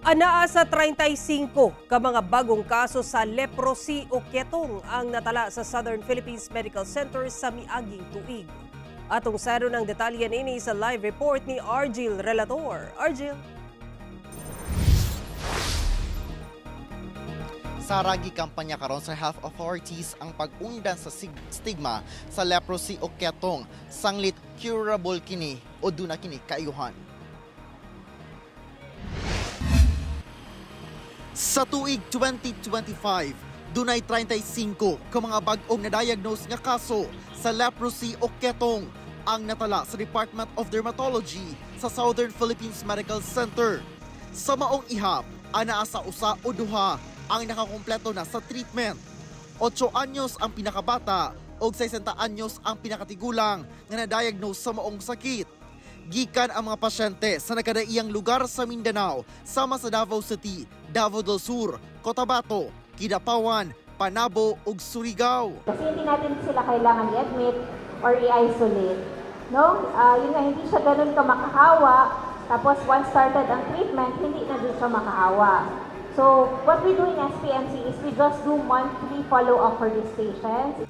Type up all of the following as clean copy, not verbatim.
Anaa sa 35 ka mga bagong kaso sa leprosy o ketong ang natala sa Southern Philippines Medical Center sa miaging tuig. Atong saro ng detalye nini sa live report ni Argil Relator. Argil. Sa ragi kampanya karon sa health authorities ang pag-undan sa stigma sa leprosy o ketong, sanglit curable kini o duna kini kaayuhan. Sa tuig 2025, dunay 35 ka mga bag-ong na-diagnose nga kaso sa leprosy o ketong ang natala sa Department of Dermatology sa Southern Philippines Medical Center. Sa maong ihap, anaa sa usa o duha ang nakakumpleto na sa treatment. 8 anyos ang pinakabata o 60 anyos ang pinakatigulang nga na-diagnose sa maong sakit. Gikan ang mga pasyente sa nagkadaiyang lugar sa Mindanao, sama sa Davao City, Davao del Sur, Cotabato, Kidapawan, Panabo ug Surigao. Kasi hindi natin sila kailangan i-admit or i-isolate. No? Yun nga, hindi siya ganun ka makahawa. Tapos once started ang treatment, hindi na din siya makahawa. So what we do in SPMC is we just do monthly follow-up for these patients.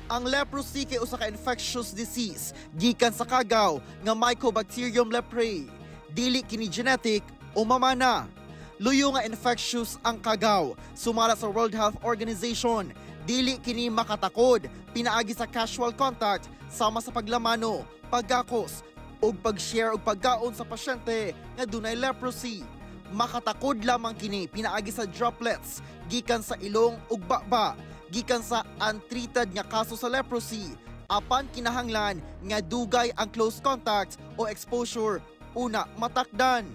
Ang leprosy kay usa ka infectious disease gikan sa kagaw nga Mycobacterium leprae. Dili kini genetic o mamana. Luyo nga infectious ang kagaw. Sumala sa World Health Organization, dili kini makatakod pinaagi sa casual contact sama sa paglamano, paggakos ug pag-share og pagkaon sa pasyente nga dunay leprosy. Makatakod lamang kini pinaagi sa droplets gikan sa ilong ug baba, gikan sa untreated nga kaso sa leprosy, apan kinahanglan nga dugay ang close contact o exposure una matakdan.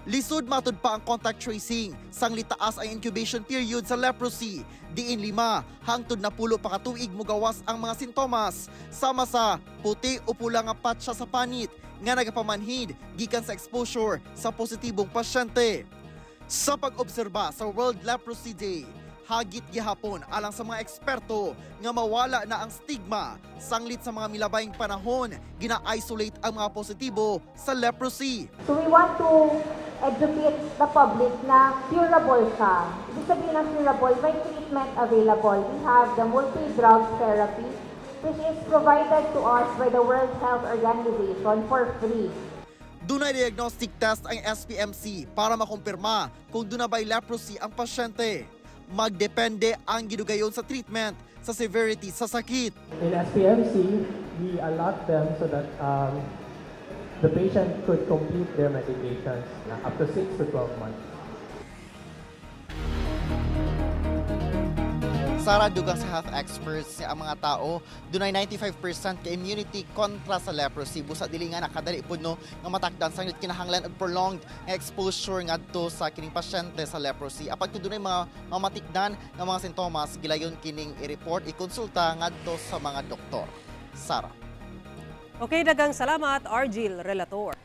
Lisod matud pa ang contact tracing, sanglit taas ang incubation period sa leprosy, diin 5 hangtod 10 pa ka tuig mogawas ang mga sintomas, sama sa puti o pula nga patsa sa panit nga nagapamanhid gikan sa exposure sa positibong pasyente. Sa pag-obserba sa World Leprosy Day, hagit gihapon alang sa mga eksperto nga mawala na ang stigma sanglit sa mga milabayng panahon gina-isolate ang mga positibo sa leprosy. So we want to educate the public na curable siya. Ibig sabihin ng curable, may treatment available. We have the multi-drug therapy which is provided to us by the World Health Organization for free. Dunay diagnostic test ang SPMC para makumpirma kung duna ba'y leprosy ang pasyente. Magdepende ang gidugayon sa treatment sa severity sa sakit. In SPMC, we allot them so that the patient could complete their medications up to 6 to 12 months. Sara, dugang sa health experts ang mga tao, dunay 95% ka immunity kontra sa leprosy. Busa dili nga nakadali pud no nga matakdan sanglit kinahanglan og prolonged nga exposure ngadto sa kining pasyente sa leprosy. Apan kung dunay mga mamatikdan nga mga sintomas, gilayon kining i-report, ikonsulta ngadto sa mga doktor. Sara. Okay, daghang salamat, Argil Relator.